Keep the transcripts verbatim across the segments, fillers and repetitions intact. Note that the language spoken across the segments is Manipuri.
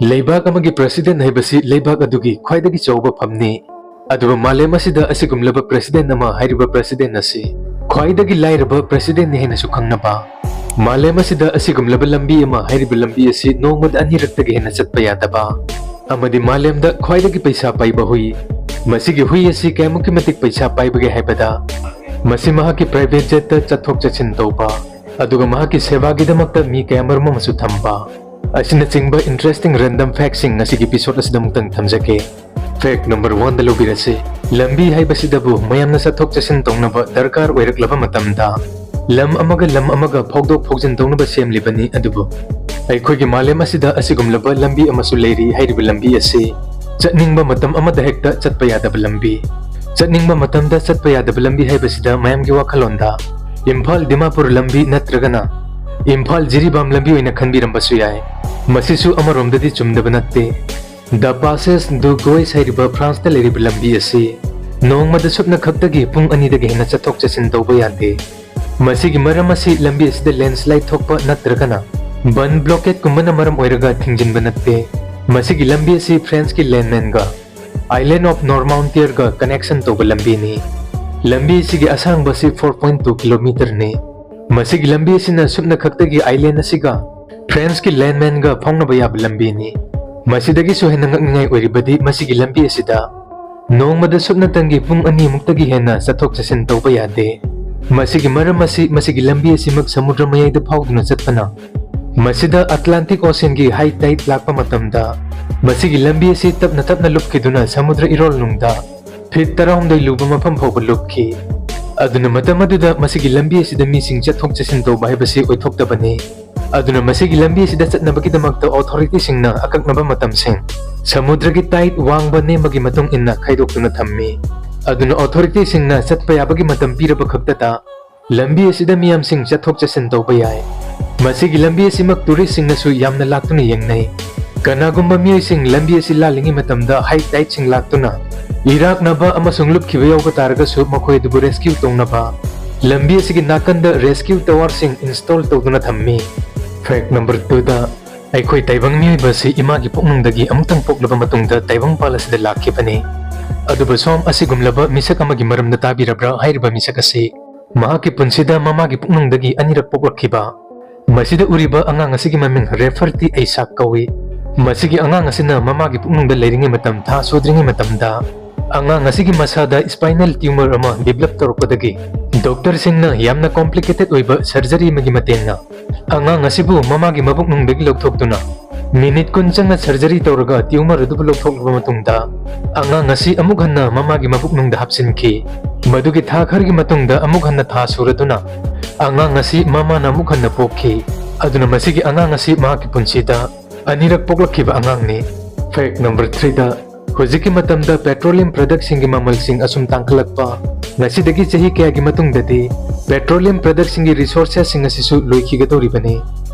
ꯂꯩꯕꯥꯛ ꯑꯃꯒꯤ president ꯍꯥꯏꯕꯁꯤ ꯂꯩꯕꯥꯛ ꯑꯗꯨꯒꯤ ꯈ꯭ꯋꯥꯏꯗꯒꯤ ꯆꯥꯎꯕ ꯐꯝꯅꯤ꯫ ꯑꯗꯨꯕꯨ ꯃꯥꯂꯦꯝ ꯑꯁꯤꯗ ꯑꯁꯤꯒꯨꯝꯂꯕ president ꯑꯃ ꯍꯥꯏꯔꯤꯕ president ꯑꯁꯤ ꯈ꯭ꯋꯥꯏꯗꯒꯤ ꯂꯥꯏꯔꯕ presidentꯅꯤ ꯍꯥꯏꯅꯁꯨ ꯈꯪꯅꯕ꯫ ꯃꯥꯂꯦꯝ ꯑꯁꯤꯗ ꯑꯁꯤꯒꯨꯝꯂꯕ ꯂꯝꯕꯤ ꯑꯃ ꯍꯥꯏꯔꯤꯕ ꯂꯝꯕꯤ ꯑꯁꯤ ꯅꯣꯡꯃꯗ ꯑꯅꯤꯔꯛꯇꯒꯤ ꯍꯦꯟꯅ ꯆꯠꯄ ꯌꯥꯗꯕ ꯑꯃꯗꯤ ꯃꯥꯂꯦꯝꯗ ꯈ꯭ꯋꯥꯏꯗꯒꯤ ꯄꯩꯁꯥ ꯄꯥꯏꯕ ꯍꯨꯏ, ꯃꯁꯤꯒꯤ ꯍꯨꯏ ꯑꯁꯤ ꯀꯌꯥꯃꯨꯛꯀꯤ ꯃꯇꯤꯛ ꯄꯩꯁꯥ ꯄꯥꯏꯕꯒꯦ ꯍꯥꯏꯕꯗ, ꯃꯁꯤ ꯃꯍꯥꯛꯀꯤ private jetꯇ ꯆꯠꯊꯣꯛ ꯆꯠꯁꯤꯟ ꯇꯧꯕ, ꯑꯗꯨꯒ ꯃꯍꯥꯛꯀꯤ ꯁꯦꯕꯥꯒꯤꯗꯃꯛꯇ ꯃꯤ ꯀꯌꯥꯃꯔꯨꯝ ꯑꯃꯁꯨ ꯊꯝꯕ, ꯑꯁꯤꯅꯆꯤꯡꯕ interesting random factꯁꯤꯡ ꯉꯁꯤꯒꯤ episode ꯑꯁꯤꯗ ꯑꯃꯨꯛꯇꯪ ꯊꯝꯖꯒꯦ꯫ Fact number oneꯗ ꯂꯧꯕꯤꯔꯁꯤ꯫ ꯂꯝꯕꯤ ꯍꯥꯏꯕꯁꯤꯗꯕꯨ ꯃꯌꯥꯝꯅ ꯆꯠꯊꯣꯛ ꯆꯠꯁꯤꯟ ꯇꯧꯅꯕ ꯗꯔꯀꯥꯔ ꯑꯣꯏꯔꯛꯂꯕ ꯃꯇꯝꯗ, ꯂꯝ ꯑꯃꯒ ꯂꯝ ꯑꯃꯒ ꯐꯥꯎꯗꯣꯛ ꯐꯥꯎꯖꯤꯟ ꯇꯧꯅꯕ ꯁꯦꯝꯂꯤꯕꯅꯤ꯫ ꯑꯗꯨꯕꯨ ꯑꯩꯈꯣꯏꯒꯤ ꯃꯥꯂꯦꯝ ꯑꯁꯤꯗ ꯑꯁꯤꯒꯨꯝꯂꯕ ꯂꯝꯕꯤ ꯑꯃꯁꯨ ꯂꯩꯔꯤ꯫ ꯍꯥꯏꯔꯤꯕ ꯂꯝꯕꯤ ꯑꯁꯤ ꯆꯠꯅꯤꯡꯕ ꯃꯇꯝ ꯑꯃꯗ ꯍꯦꯛꯇ ꯆꯠꯄ ꯌꯥꯗꯕ ꯂꯝꯕꯤ, ꯆꯠꯅꯤꯡꯕ ꯃꯇꯝꯗ ꯆꯠꯄ ꯌꯥꯗꯕ ꯂꯝꯕꯤ ꯍꯥꯏꯕꯁꯤꯗ ꯃꯌꯥꯝꯒꯤ ꯋꯥꯈꯜꯂꯣꯟꯗ ꯏꯝꯐꯥꯜ ꯗꯤꯃꯥꯄꯨꯔ ꯂꯝꯕꯤ ꯅꯠꯇ꯭ꯔꯒꯅ ꯏꯝꯐꯥꯜ ꯖꯤꯔꯤꯕꯥꯝ ꯂꯝꯕꯤ ꯑꯣꯏꯅ ꯈꯟꯕꯤꯔꯝꯕꯁꯨ ꯌꯥꯏ꯫ ꯃꯁꯤꯁꯨ ꯑꯃꯔꯣꯝꯗꯗꯤ ꯆꯨꯝꯗꯕ ꯅꯠꯇꯦ꯫ The Passage du Gois ꯍꯥꯏꯔꯤꯕ ꯐ꯭ꯔꯥꯟꯁꯇ ꯂꯩꯔꯤꯕ ꯂꯝꯕꯤ ꯑꯁꯤ ꯅꯣꯡꯃꯗ ꯁꯨꯞꯅ ꯈꯛꯇꯒꯤ ꯄꯨꯡ ꯑꯅꯤꯗꯒꯤ ꯍꯦꯟꯅ ꯆꯠꯊꯣꯛ ꯆꯠꯁꯤꯟ ꯇꯧꯕ ꯌꯥꯗꯦ꯫ ꯃꯁꯤꯒꯤ ꯃꯔꯝ ꯑꯁꯤ ꯂꯝꯕꯤ ꯑꯁꯤꯗ landslide ꯊꯣꯛꯄ ꯅꯠꯇ꯭ꯔꯒꯅ ꯕꯟ blockadeꯀꯨꯝꯕꯅ ꯃꯔꯝ ꯑꯣꯏꯔꯒ ꯊꯤꯡꯖꯤꯟꯕ ꯅꯠꯇꯦ꯫ ꯃꯁꯤꯒꯤ ꯂꯝꯕꯤ ꯑꯁꯤ Franceꯀꯤ landmassꯒ Island of Normandier connection ꯇꯧꯕ ꯂꯝꯕꯤꯅꯤ꯫ ꯂꯝꯕꯤ ꯑꯁꯤꯒꯤ ꯑꯁꯥꯡꯕ ꯑꯁꯤ four point two kilometerꯅꯤ꯫ ꯃꯁꯤꯒꯤ ꯂꯝꯕꯤ ꯑꯁꯤꯅ ꯁꯨꯞꯅ ꯈꯛꯇꯒꯤ island ꯑꯁꯤꯒ Franceꯀꯤ landmassꯒ ꯐꯥꯎꯅꯕ ꯌꯥꯕ ꯂꯝꯕꯤꯅꯤ꯫ ꯃꯁꯤꯗꯒꯤꯁꯨ ꯍꯦꯟꯅ ꯉꯛꯅꯤꯡꯉꯥꯏ ꯑꯣꯏꯔꯤꯕꯗꯤ ꯃꯁꯤꯒꯤ ꯂꯝꯕꯤ ꯑꯁꯤꯗ ꯅꯣꯡꯃꯗ ꯁꯨꯞꯅꯇꯪꯒꯤ ꯄꯨꯡ ꯑꯅꯤꯃꯨꯛꯇꯒꯤ ꯍꯦꯟꯅ ꯆꯠꯊꯣꯛ ꯆꯠꯁꯤꯟ ꯇꯧꯕ ꯌꯥꯗꯦ꯫ ꯃꯁꯤꯒꯤ ꯃꯔꯝ ꯑꯁꯤ ꯃꯁꯤꯒꯤ ꯂꯝꯕꯤ ꯑꯁꯤꯃꯛ ꯁꯃꯨꯗ꯭ꯔ ꯃꯌꯥꯏꯗ ꯐꯥꯎꯗꯨꯅ ꯆꯠꯄꯅ ꯃꯁꯤꯗ Atlantic Oceanꯒꯤ high tide ꯂꯥꯛꯄ ꯃꯇꯝꯗ ꯃꯁꯤꯒꯤ ꯂꯝꯕꯤ ꯑꯁꯤ ꯇꯞꯅ ꯇꯞꯅ ꯂꯨꯞꯈꯤꯗꯨꯅ ꯁꯃꯨꯗ꯭ꯔ ꯏꯔꯣꯜ ꯅꯨꯡꯗ feet ꯇꯔꯥꯍꯨꯝꯗꯣꯏ ꯂꯨꯕ ꯃꯐꯝ ꯐꯥꯎꯕ ꯂꯨꯞꯈꯤ꯫ ꯑꯗꯨꯅ ꯃꯇꯝ ꯑꯗꯨꯗ ꯃꯁꯤꯒꯤ ꯂꯝꯕꯤ ꯑꯁꯤꯗ ꯃꯤꯁꯤꯡ ꯆꯠꯊꯣꯛ ꯆꯠꯁꯤꯟ ꯇꯧꯕ ꯍꯥꯏꯕꯁꯤ ꯑꯣꯏꯊꯣꯛꯇꯕꯅꯤ꯫ ꯑꯗꯨꯅ ꯃꯁꯤꯒꯤ ꯂꯝꯕꯤ ꯑꯁꯤꯗ ꯆꯠꯅꯕꯒꯤꯗꯃꯛꯇ authorityꯁꯤꯡꯅ ꯑꯀꯛꯅꯕ ꯃꯇꯝꯁꯤꯡ ꯁꯃꯨꯗ꯭ꯔꯒꯤ tide ꯋꯥꯡꯕ ꯅꯦꯝꯕꯒꯤ ꯃꯇꯨꯡ ꯏꯟꯅ ꯈꯥꯏꯗꯣꯛꯇꯨꯅ ꯊꯝꯃꯤ꯫ ꯑꯗꯨꯅ authorityꯁꯤꯡꯅ ꯆꯠꯄ ꯌꯥꯕꯒꯤ ꯃꯇꯝ ꯄꯤꯔꯕ ꯈꯛꯇꯗ ꯂꯝꯕꯤ ꯑꯁꯤꯗ ꯃꯤꯌꯥꯝꯁꯤꯡ ꯆꯠꯊꯣꯛ ꯆꯠꯁꯤꯟ ꯇꯧꯕ ꯌꯥꯏ꯫ ꯃꯁꯤꯒꯤ ꯂꯝꯕꯤ ꯑꯁꯤꯃꯛ touristꯁꯤꯡꯅꯁꯨ ꯌꯥꯝꯅ ꯂꯥꯛꯇꯨꯅ ꯌꯦꯡꯅꯩ꯫ ꯀꯅꯥꯒꯨꯝꯕ ꯃꯤꯑꯣꯏꯁꯤꯡ ꯂꯝꯕꯤ ꯑꯁꯤ ꯂꯥꯜꯂꯤꯉꯩ ꯃꯇꯝꯗ high tideꯁꯤꯡ ꯂꯥꯛꯇꯨꯅ ꯏꯔꯥꯛꯅꯕ ꯑꯃꯁꯨꯡ ꯂꯨꯞꯈꯤꯕ ꯌꯥꯎꯕ ꯇꯥꯔꯒꯁꯨ ꯃꯈꯣꯏ ꯑꯗꯨꯕꯨ rescue ꯇꯧꯅꯕ ꯂꯝꯕꯤ ꯑꯁꯤꯒꯤ ꯅꯥꯀꯟꯗ rescue towerꯁꯤꯡ install ꯇꯧꯗꯨꯅ ꯊꯝꯃꯤ꯫ Fact number twoꯗ ꯑꯩꯈꯣꯏ ꯇꯥꯏꯕꯪ ꯃꯤꯑꯣꯏꯕ ꯑꯁꯤ ꯏꯃꯥꯒꯤ ꯄꯨꯛꯅꯨꯡꯗꯒꯤ ꯑꯃꯨꯛꯇꯪ ꯄꯣꯛꯂꯕ ꯃꯇꯨꯡꯗ ꯇꯥꯏꯕꯪꯄꯥꯜ ꯑꯁꯤꯗ ꯂꯥꯛꯈꯤꯕꯅꯤ꯫ ꯑꯗꯨꯕꯨ ꯁꯣꯝ ꯑꯁꯤꯒꯨꯝꯂꯕ ꯃꯤꯁꯛ ꯑꯃꯒꯤ ꯃꯔꯝꯗ ꯇꯥꯕꯤꯔꯕ꯭ꯔꯥ? ꯍꯥꯏꯔꯤꯕ ꯃꯤꯁꯛ ꯑꯁꯤ ꯃꯍꯥꯛꯀꯤ ꯄꯨꯟꯁꯤꯗ ꯃꯃꯥꯒꯤ ꯄꯨꯛꯅꯨꯡꯗꯒꯤ ꯑꯅꯤꯔꯛ ꯄꯣꯛꯂꯛꯈꯤꯕ꯫ ꯃꯁꯤꯗ ꯎꯔꯤꯕ ꯑꯉꯥꯡ ꯑꯁꯤꯒꯤ ꯃꯃꯤꯡ ꯔꯦꯐꯔꯇꯤ ꯑꯩꯁꯥꯛ ꯀꯧꯏ꯫ ꯃꯁꯤꯒꯤ ꯑꯉꯥꯡ ꯑꯁꯤꯅ ꯃꯃꯥꯒꯤ ꯄꯨꯛꯅꯨꯡꯗ ꯂꯩꯔꯤꯉꯩ ꯃꯇꯝ, ꯊꯥ ꯁꯨꯗ꯭ꯔꯤꯉꯩ ꯃꯇꯝꯗ, ꯑꯉꯥꯡ ꯑꯁꯤꯒꯤ ꯃꯁꯥꯗ spinal tumor ꯑꯃ develop ꯇꯧꯔꯛꯄꯗꯒꯤ, ꯗꯣꯛꯇꯔꯁꯤꯡꯅ ꯌꯥꯝꯅ complicated ꯑꯣꯏꯕ surgery ꯑꯃꯒꯤ ꯃꯇꯦꯡꯅ ꯑꯉꯥꯡ ꯑꯁꯤꯕꯨ ꯃꯃꯥꯒꯤ ꯃꯕꯨꯛꯅꯨꯡꯗꯒꯤ ꯂꯧꯊꯣꯛꯇꯨꯅ, ꯃꯤꯅꯤꯠ ꯀꯨꯟ ꯆꯪꯅ surgery ꯇꯧꯔꯒ tumor ꯑꯗꯨꯕꯨ ꯂꯧꯊꯣꯛꯂꯕ ꯃꯇꯨꯡꯗ, ꯑꯉꯥꯡ ꯑꯁꯤ ꯑꯃꯨꯛ ꯍꯟꯅ ꯃꯃꯥꯒꯤ ꯃꯕꯨꯛꯅꯨꯡꯗ ꯍꯥꯞꯆꯤꯟꯈꯤ꯫ ꯃꯗꯨꯒꯤ ꯊꯥ ꯈꯔꯒꯤ ꯃꯇꯨꯡꯗ ꯑꯃꯨꯛ ꯍꯟꯅ ꯊꯥ ꯁꯨꯔꯗꯨꯅ, ꯑꯉꯥꯡ ꯑꯁꯤ ꯃꯃꯥꯅ ꯑꯃꯨꯛ ꯍꯟꯅ ꯄꯣꯛꯈꯤ꯫ ꯑꯗꯨꯅ ꯃꯁꯤꯒꯤ ꯑꯉꯥꯡ ꯑꯁꯤ ꯃꯍꯥꯛꯀꯤ ꯄꯨꯟꯁꯤꯗ ꯑꯅꯤꯔꯛ ꯄꯣꯛꯂꯛꯈꯤꯕ ꯑꯉꯥꯡꯅꯤ꯫ Fact number three ꯗ, ꯍꯧꯖꯤꯛꯀꯤ ꯃꯇꯝꯗ petroleum product ꯁꯤꯡꯒꯤ ꯃꯃꯜꯁꯤꯡ ꯑꯁꯨꯝ ꯇꯥꯡꯈꯠꯂꯛꯄ, ꯉꯁꯤꯗꯒꯤ ꯆꯍꯤ ꯀꯌꯥꯒꯤ ꯃꯇꯨꯡꯗꯗꯤ petroleum product ꯁꯤꯡꯒꯤ resources ꯁꯤꯡ ꯑꯁꯤꯁꯨ ꯂꯣꯏꯈꯤꯒꯗꯧꯔꯤꯕꯅꯤ꯫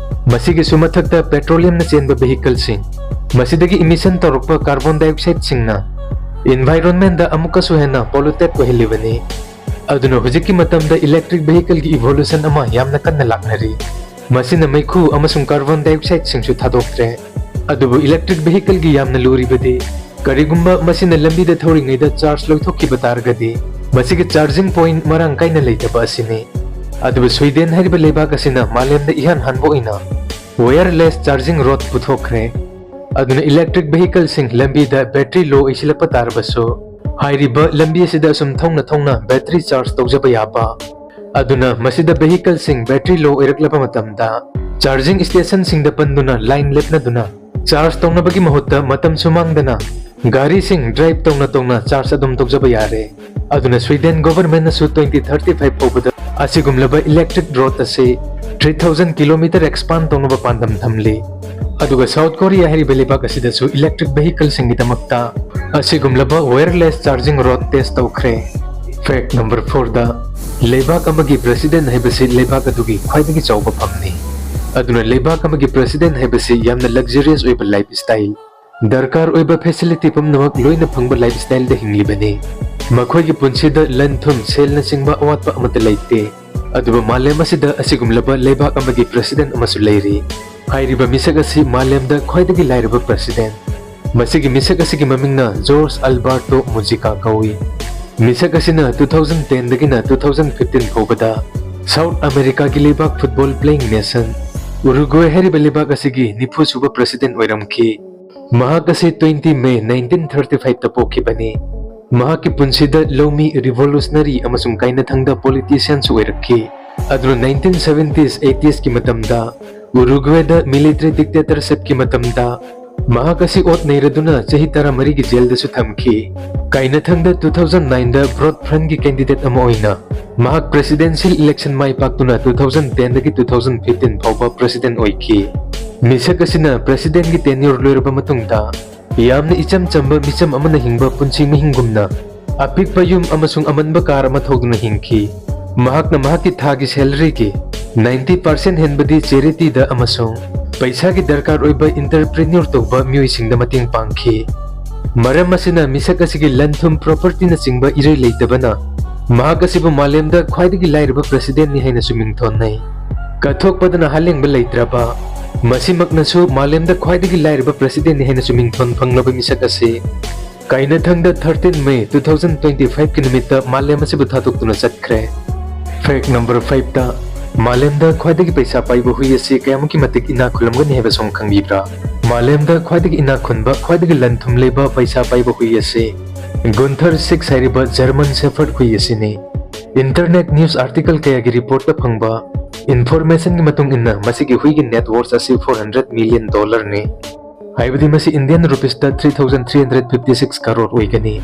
ꯃꯁꯤꯒꯤꯁꯨ ꯃꯊꯛꯇ petroleum ꯅ ꯆꯦꯟꯕ vehicle ꯁꯤꯡ, ꯃꯁꯤꯗꯒꯤ emission ꯇꯧꯔꯛꯄ carbon dioxide ꯁꯤꯡꯅ environment ꯗ ꯑꯃꯨꯛꯀꯁꯨ ꯍꯦꯟꯅ polluted ꯑꯣꯏꯍꯜꯂꯤꯕꯅꯤ꯫ ꯑꯗꯨꯅ ꯍꯧꯖꯤꯛꯀꯤ ꯃꯇꯝꯗ electric vehicle ꯒꯤ evolution ꯑꯃ ꯌꯥꯝꯅ ꯀꯟꯅ ꯂꯥꯛꯅꯔꯤ꯫ ꯃꯁꯤꯅ ꯃꯩꯈꯨ ꯑꯃꯁꯨꯡ carbon dioxide ꯁꯤꯡꯁꯨ ꯊꯥꯗꯣꯛꯇ꯭ꯔꯦ꯫ ꯑꯗꯨꯕꯨ electric vehicle ꯒꯤ ꯌꯥꯝꯅ ꯂꯨꯔꯤꯕꯗꯤ, ꯀꯔꯤꯒꯨꯝꯕ ꯃꯁꯤꯅ ꯂꯝꯕꯤꯗ ꯊꯧꯔꯤꯉꯩꯗ charge ꯂꯣꯏꯊꯣꯛꯈꯤꯕ ꯇꯥꯔꯒꯗꯤ, ꯃꯁꯤꯒꯤ charging point ꯃꯔꯥꯡ ꯀꯥꯏꯅ ꯂꯩꯇꯕ ꯑꯁꯤꯅꯤ꯫ ꯑꯗꯨꯕꯨ ꯁ꯭ꯋꯤꯗꯦꯟ ꯍꯥꯏꯔꯤꯕ ꯂꯩꯕꯥꯛ ꯑꯁꯤꯅ ꯃꯥꯂꯦꯝꯗ ꯏꯍꯥꯟ ꯍꯥꯟꯕ ꯑꯣꯏꯅ wireless charging rod ꯄꯨꯊꯣꯛꯈ꯭ꯔꯦ꯫ ꯑꯗꯨꯅ electric vehicle ꯁꯤꯡ ꯂꯝꯕꯤꯗ battery low ꯑꯣꯏꯁꯤꯜꯂꯛꯄ ꯇꯥꯔꯕꯁꯨ, ꯍꯥꯏꯔꯤꯕ ꯂꯝꯕꯤ ꯑꯁꯤꯗ ꯑꯁꯨꯝ ꯊꯧꯅ ꯊꯧꯅ battery charge ꯇꯧꯖꯕ ꯌꯥꯕ꯫ ꯑꯗꯨꯅ ꯃꯁꯤꯗ vehicle ꯁꯤꯡ battery low ꯑꯣꯏꯔꯛꯂꯕ ꯃꯇꯝꯗ, charging station ꯁꯤꯡꯗ ꯄꯟꯗꯨꯅ line ꯂꯦꯞꯅꯗꯨꯅ charge ꯇꯧꯅꯕꯒꯤ ꯃꯍꯨꯠꯇ ꯃꯇꯝꯁꯨ ꯃꯥꯡꯗꯅ ꯒꯥꯔꯤꯁꯤꯡ drive ꯇꯧꯅ ꯇꯧꯅ charge ꯑꯗꯨꯝ ꯇꯧꯖꯕ ꯌꯥꯔꯦ꯫ ꯑꯗꯨꯅ ꯁ꯭ꯋꯤꯗꯦꯟ government ꯅꯁꯨ twenty thirty five ꯐꯥꯎꯕꯗ ꯑꯁꯤꯒꯨꯝꯂꯕ electric rod ꯑꯁꯤ three thousand kilometer expand ꯇꯧꯅꯕ ꯄꯥꯟꯗꯝ ꯊꯝꯂꯤ꯫ ꯑꯗꯨꯒ ꯁꯥꯎꯠ ꯀꯣꯔꯤꯌꯥ ꯍꯥꯏꯔꯤꯕ ꯂꯩꯕꯥꯛ ꯑꯁꯤꯗꯁꯨ electric vehicle ꯁꯤꯡꯒꯤꯗꯃꯛꯇ ꯑꯁꯤꯒꯨꯝꯂꯕ wireless charging rod test ꯇꯧꯈ꯭ꯔꯦ꯫ Fact number four ꯗ, ꯂꯩꯕꯥꯛ ꯑꯃꯒꯤ president ꯍꯥꯏꯕꯁꯤ ꯂꯩꯕꯥꯛ ꯑꯗꯨꯒꯤ ꯈ꯭ꯋꯥꯏꯗꯒꯤ ꯆꯥꯎꯕ ꯐꯝꯅꯤ꯫ ꯑꯗꯨꯅ ꯂꯩꯕꯥꯛ ꯑꯃꯒꯤ president ꯍꯥꯏꯕꯁꯤ ꯌꯥꯝꯅ luxurious ꯑꯣꯏꯕ lifestyle, ꯗꯔꯀꯥꯔ ꯑꯣꯏꯕ facility ꯄꯨꯝꯅꯃꯛ ꯂꯣꯏꯅ ꯐꯪꯕ lifestyle ꯗ ꯍꯤꯡꯂꯤꯕꯅꯤ꯫ ꯃꯈꯣꯏꯒꯤ ꯄꯨꯟꯁꯤꯗ ꯂꯟ ꯊꯨꯝ, ꯁꯦꯜꯅꯆꯤꯡꯕ ꯑꯋꯥꯠꯄ ꯑꯃꯠꯇ ꯂꯩꯇꯦ꯫ ꯑꯗꯨꯕꯨ ꯃꯥꯂꯦꯝ ꯑꯁꯤꯗ ꯑꯁꯤꯒꯨꯝꯂꯕ ꯂꯩꯕꯥꯛ ꯑꯃꯒꯤ president ꯑꯃꯁꯨ ꯂꯩꯔꯤ꯫ ꯍꯥꯏꯔꯤꯕ ꯃꯤꯁꯛ ꯑꯁꯤ ꯃꯥꯂꯦꯝꯗ ꯈ꯭ꯋꯥꯏꯗꯒꯤ ꯂꯥꯏꯔꯕ president꯫ ꯃꯁꯤꯒꯤ ꯃꯤꯁꯛ ꯑꯁꯤꯒꯤ ꯃꯃꯤꯡꯅ ꯖꯣꯔꯖ ꯑꯜꯕꯥꯔꯇꯣ ꯃꯨꯖꯤꯀꯥ ꯀꯧꯏ꯫ ꯃꯤꯁꯛ ꯑꯁꯤꯅ two thousand ten ꯗꯒꯤꯅ two thousand fifteen ꯐꯥꯎꯕꯗ South America ꯒꯤ ꯂꯩꯕꯥꯛ football playing nation Uruguay ꯍꯥꯏꯔꯤꯕ ꯂꯩꯕꯥꯛ ꯑꯁꯤꯒꯤ ꯅꯤꯐꯨ ꯁꯨꯕ president ꯑꯣꯏꯔꯝꯈꯤ꯫ ꯃꯍꯥꯛ ꯑꯁꯤ twenty May nineteen thirty five ꯇ ꯄꯣꯛꯈꯤꯕꯅꯤ꯫ ꯃꯍꯥꯛꯀꯤ ꯄꯨꯟꯁꯤꯗ ꯂꯧꯃꯤ, revolutionary ꯑꯃꯁꯨꯡ ꯀꯥꯏꯅꯊꯪꯗ politician ꯁꯨ ꯑꯣꯏꯔꯛꯈꯤ꯫ ꯑꯗꯨꯅ nineteen seventies eighties ꯀꯤ ꯃꯇꯝꯗ Uruguay ꯗ military dictatorship ꯀꯤ ꯃꯇꯝꯗ ꯃꯍꯥꯛ ꯑꯁꯤ ꯑꯣꯠ ꯅꯩꯔꯗꯨꯅ ꯆꯍꯤ ꯇꯔꯥꯃꯔꯤꯒꯤ jail ꯗꯁꯨ ꯊꯝꯈꯤ꯫ ꯀꯥꯏꯅꯊꯪꯗ two thousand nine ꯗ Broad Front ꯀꯤ candidate ꯑꯃ ꯑꯣꯏꯅ ꯃꯍꯥꯛ presidential election ꯃꯥꯏ ꯄꯥꯛꯇꯨꯅ two thousand ten ꯗꯒꯤ two thousand fifteen ꯐꯥꯎꯕ president ꯑꯣꯏꯈꯤ꯫ ꯃꯤꯁꯛ ꯑꯁꯤꯅ president ꯀꯤ tenure ꯂꯣꯏꯔꯕ ꯃꯇꯨꯡꯗ ꯌꯥꯝꯅ ꯏꯆꯝ ꯆꯝꯕ ꯃꯤꯆꯝ ꯑꯃꯅ ꯍꯤꯡꯕ ꯄꯨꯟꯁꯤ ꯃꯍꯤꯡꯒꯨꯝꯅ ꯑꯄꯤꯛꯄ ꯌꯨꯝ ꯑꯃꯁꯨꯡ ꯑꯃꯟꯕ car ꯑꯃ ꯊꯧꯗꯨꯅ ꯍꯤꯡꯈꯤ꯫ ꯃꯍꯥꯛꯅ ꯃꯍꯥꯛꯀꯤ ꯊꯥꯒꯤ salary ꯒꯤ ninety percent ꯍꯦꯟꯕꯗꯤ charity ꯗ ꯑꯃꯁꯨꯡ ꯄꯩꯁꯥꯒꯤ ꯗꯔꯀꯥꯔ ꯑꯣꯏꯕ entrepreneur ꯇꯧꯕ ꯃꯤꯑꯣꯏꯁꯤꯡꯗ ꯃꯇꯦꯡ ꯄꯥꯡꯈꯤ꯫ ꯃꯔꯝ ꯑꯁꯤꯅ ꯃꯤꯁꯛ ꯑꯁꯤꯒꯤ ꯂꯟ-ꯊꯨꯝ, property ꯅꯆꯤꯡꯕ ꯏꯔꯩ ꯂꯩꯇꯕꯅ ꯃꯍꯥꯛ ꯑꯁꯤꯕꯨ ꯃꯥꯂꯦꯝꯗ ꯈ꯭ꯋꯥꯏꯗꯒꯤ ꯂꯥꯏꯔꯕ president ꯅꯤ ꯍꯥꯏꯅꯁꯨ ꯃꯤꯡꯊꯣꯟꯅꯩ꯫ ꯀꯠꯊꯣꯛꯄꯗꯅ ꯍꯥꯂꯦꯡꯕ ꯂꯩꯇ꯭ꯔꯕ, ꯃꯁꯤꯃꯛꯅꯁꯨ ꯃꯥꯂꯦꯝꯗ ꯈ꯭ꯋꯥꯏꯗꯒꯤ ꯂꯥꯏꯔꯕ president ꯅꯤ ꯍꯥꯏꯅꯁꯨ ꯃꯤꯡꯊꯣꯟ ꯐꯪꯂꯕ ꯃꯤꯁꯛ ꯑꯁꯤ ꯀꯥꯏꯅꯊꯪꯗ thirteen May two thousand twenty five ꯀꯤ ꯅꯨꯃꯤꯠꯇ ꯃꯥꯂꯦꯝ ꯑꯁꯤꯕꯨ ꯊꯥꯗꯣꯛꯇꯨꯅ ꯆꯠꯈ꯭ꯔꯦ꯫ Fact number five ꯇ, ꯃꯥꯂꯦꯝꯗ ꯈ꯭ꯋꯥꯏꯗꯒꯤ ꯄꯩꯁꯥ ꯄꯥꯏꯕ ꯍꯨꯏ ꯑꯁꯤ ꯀꯌꯥꯃꯨꯛꯀꯤ ꯃꯇꯤꯛ ꯏꯅꯥꯛ ꯈꯨꯜꯂꯝꯒꯅꯤ ꯍꯥꯏꯕ ꯁꯣꯝ ꯈꯪꯕꯤꯕ꯭ꯔꯥ? ꯃꯥꯂꯦꯝꯗ ꯈ꯭ꯋꯥꯏꯗꯒꯤ ꯏꯅꯥꯛ ꯈꯨꯟꯕ, ꯈ꯭ꯋꯥꯏꯗꯒꯤ ꯂꯟ-ꯊꯨꯝ ꯂꯩꯕ, ꯄꯩꯁꯥ ꯄꯥꯏꯕ ꯍꯨꯏ ꯑꯁꯤ Gunther six ꯍꯥꯏꯔꯤꯕ German Shepherd ꯍꯨꯏ ꯑꯁꯤꯅꯤ꯫ Internet news article ꯀꯌꯥꯒꯤ report ꯇ ꯐꯪꯕ information ꯒꯤ ꯃꯇꯨꯡ ꯏꯟꯅ, ꯃꯁꯤꯒꯤ ꯍꯨꯏꯒꯤ net worth ꯑꯁꯤ four hundred million dollar ꯅꯤ꯫ ꯍꯥꯏꯕꯗꯤ ꯃꯁꯤ Indian rupees ꯇ three thousand three hundred fifty six crore ꯑꯣꯏꯒꯅꯤ꯫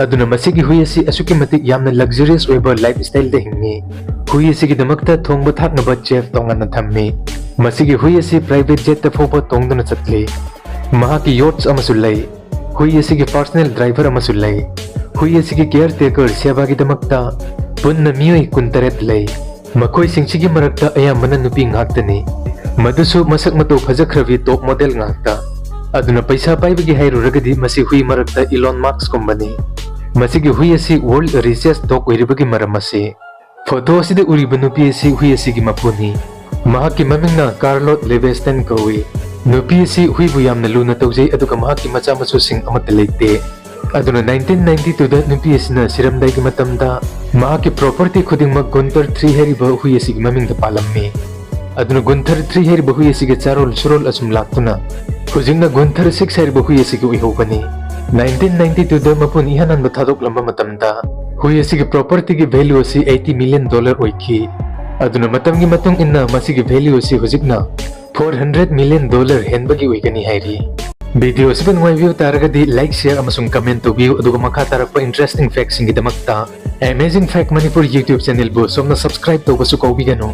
ꯑꯗꯨꯅ ꯃꯁꯤꯒꯤ ꯍꯨꯏ ꯑꯁꯤ ꯑꯁꯨꯛꯀꯤ ꯃꯇꯤꯛ ꯌꯥꯝꯅ luxurious ꯑꯣꯏꯕ lifestyle ꯗ ꯍꯤꯡꯉꯤ꯫ ꯍꯨꯏ ꯑꯁꯤꯒꯤꯗꯃꯛꯇ ꯊꯣꯡꯕ ꯊꯥꯛꯅꯕ chef ꯇꯣꯉꯥꯟꯅ ꯊꯝꯃꯤ꯫ ꯃꯁꯤꯒꯤ ꯍꯨꯏ ꯑꯁꯤ private jet ꯇ ꯐꯥꯎꯕ ꯇꯣꯡꯗꯨꯅ ꯆꯠꯂꯤ꯫ ꯃꯍꯥꯛꯀꯤ yachts ꯑꯃꯁꯨ ꯂꯩ꯫ ꯍꯨꯏ ꯑꯁꯤꯒꯤ personal driver ꯑꯃꯁꯨ ꯂꯩ꯫ ꯍꯨꯏ ꯑꯁꯤꯒꯤ caretaker ꯁꯦꯕꯥꯒꯤꯗꯃꯛꯇ ꯄꯨꯟꯅ ꯃꯤꯑꯣꯏ ꯀꯨꯟꯇꯔꯦꯠ ꯂꯩ꯫ ꯃꯈꯣꯏꯁꯤꯡꯁꯤꯒꯤ ꯃꯔꯛꯇ ꯑꯌꯥꯝꯕꯅ ꯅꯨꯄꯤ ꯉꯥꯛꯇꯅꯤ, ꯃꯗꯨꯁꯨ ꯃꯁꯛ ꯃꯇꯧ ꯐꯖꯈ꯭ꯔꯕꯤ top model ꯉꯥꯛꯇ꯫ ꯑꯗꯨꯅ ꯄꯩꯁꯥ ꯄꯥꯏꯕꯒꯤ ꯍꯥꯏꯔꯨꯔꯒꯗꯤ ꯃꯁꯤ ꯍꯨꯏ ꯃꯔꯛꯇ Elon Musk ꯀꯨꯝꯕꯅꯤ꯫ ꯃꯁꯤꯒꯤ ꯍꯨꯏ ꯑꯁꯤ world richest dog ꯑꯣꯏꯔꯤꯕꯒꯤ ꯃꯔꯝ ꯑꯁꯤ, photo ꯑꯁꯤꯗ ꯎꯔꯤꯕ ꯅꯨꯄꯤ ꯑꯁꯤ ꯍꯨꯏ ꯑꯁꯤꯒꯤ ꯃꯄꯨꯅꯤ꯫ ꯃꯍꯥꯛꯀꯤ ꯃꯃꯤꯡꯅ ꯀꯥꯔꯂꯣꯠ ꯂꯦꯕꯦꯁꯇꯟ ꯀꯧꯏ꯫ ꯅꯨꯄꯤ ꯑꯁꯤ ꯍꯨꯏꯕꯨ ꯌꯥꯝꯅ ꯂꯨꯅ ꯇꯧꯖꯩ, ꯑꯗꯨꯒ ꯃꯍꯥꯛꯀꯤ ꯃꯆꯥ ꯃꯁꯨꯁꯤꯡ ꯑꯃꯠꯇ ꯂꯩꯇꯦ꯫ ꯑꯗꯨꯅ nineteen ninety two ꯗ ꯅꯨꯄꯤ ꯑꯁꯤꯅ ꯁꯤꯔꯝꯗꯥꯏꯒꯤ ꯃꯇꯝꯗ ꯃꯍꯥꯛꯀꯤ property ꯈꯨꯗꯤꯡꯃꯛ ꯒꯨꯟꯊꯔ three ꯍꯥꯏꯔꯤꯕ ꯍꯨꯏ ꯑꯁꯤꯒꯤ ꯃꯃꯤꯡꯗ ꯄꯥꯜꯂꯝꯃꯤ꯫ ꯑꯗꯨꯅ ꯒꯨꯟꯊꯔ three ꯍꯥꯏꯔꯤꯕ ꯍꯨꯏ ꯑꯁꯤꯒꯤ ꯆꯥꯔꯣꯜ ꯁꯨꯔꯣꯜ ꯑꯁꯨꯝ ꯂꯥꯛꯇꯨꯅ ꯍꯧꯖꯤꯛꯅ ꯒꯨꯟꯊꯔ six ꯍꯥꯏꯔꯤꯕ ꯍꯨꯏ ꯑꯁꯤꯒꯤ ꯑꯣꯏꯍꯧꯕꯅꯤ꯫ nineteen ninety two ꯗ ꯃꯄꯨꯅ ꯏꯍꯥꯟ ꯍꯥꯟꯕ ꯊꯥꯗꯣꯛꯂꯝꯕ ꯃꯇꯝꯗ ꯍꯨꯏ ꯑꯁꯤꯒꯤ property ꯒꯤ value ꯑꯁꯤ eighty million dollar ꯑꯣꯏꯈꯤ꯫ ꯑꯗꯨꯅ ꯃꯇꯝꯒꯤ ꯃꯇꯨꯡ ꯏꯟꯅ ꯃꯁꯤꯒꯤ value ꯑꯁꯤ ꯍꯧꯖꯤꯛꯅ four hundred million dollar ꯍꯦꯟꯕꯒꯤ ꯑꯣꯏꯒꯅꯤ ꯍꯥꯏꯔꯤ꯫ Video ꯑꯁꯤꯕꯨ ꯅꯨꯡꯉꯥꯏꯕꯤꯕ ꯇꯥꯔꯒꯗꯤ like, share ꯑꯃꯁꯨꯡ comment ꯇꯧꯕꯤꯌꯨ, ꯑꯗꯨꯒ ꯃꯈꯥ ꯇꯥꯔꯛꯄ interesting fact ꯁꯤꯡꯒꯤꯗꯃꯛꯇ Amazing Fact Manipur YouTube channel ꯕꯨ ꯁꯣꯝꯅ subscribe ꯇꯧꯕꯁꯨ ꯀꯥꯎꯕꯤꯒꯅꯨ꯫